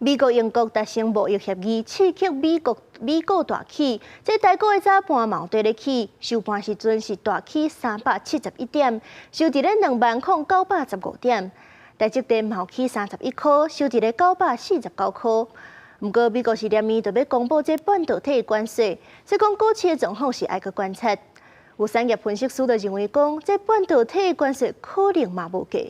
美國、英國達成貿易協議，刺激美國美股大起。這台股的早盤嘛綴咧起，收盤時陣是大起371點，收佇咧20,915點。台積電嘛起31箍，收佇咧949箍。毋過美國是連綿就欲公布這半導體關稅，所以講股市的狀況是愛閣觀察。有產業分析師就認為講，這半導體關稅可能嘛無價。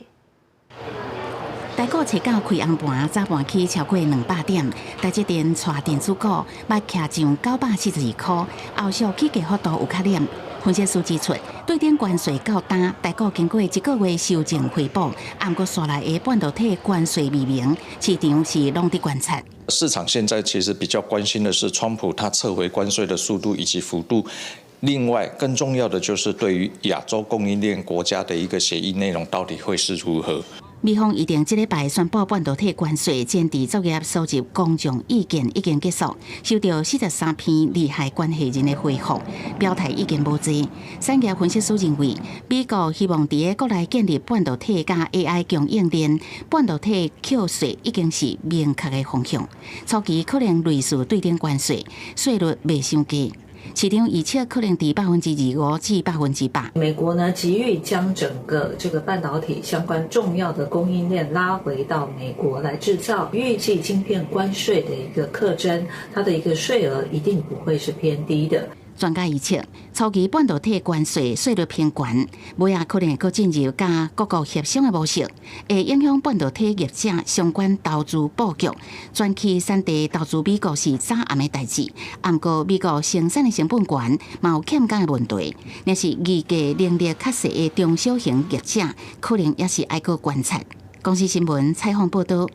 台股初九開紅盤，早盤起超過200點，台積電帶電子股嘛徛上942箍，後續起價幅度有較斂。分析師指出，對頂關稅到今，台股經過一個月修正回補，毋過紲來的半導體關稅未明，市場是攏佇觀察。市場現在其實比較關心的是，川普他撤回關稅的速度以及幅度。另外，更重要的就是對於亞洲供應鏈國家的一個協議內容到底會是如何。美方預定這禮拜宣布半導體關稅前置作業收集公眾意見已經結束，收到43篇利害關係人的回覆，表態意見無濟。產業分析師認為，美國希望佇國內建立半導體佮 AI 供應鏈，半導體扣稅已經是明確的方向。初期可能類似對頂關稅，稅率袂傷低。市場預測可能佇25%至100%。美國呢，急於將整個這個半導體相關重要的供應鏈拉回到美國來製造，預計晶片關稅的一個課徵，它的一個稅額一定不會是偏低的。專家預測，初期半導體關稅稅率偏懸，尾仔可能會進入佮各國協商的模式，會影響半導體業者相關投資布局。轉去產地投資美國是早暗的代誌，毋過美國生產的成本懸，嘛有欠工的問題。若是議價能力較細的中小型業者，可能也是愛閣觀察。公視新聞採訪報導。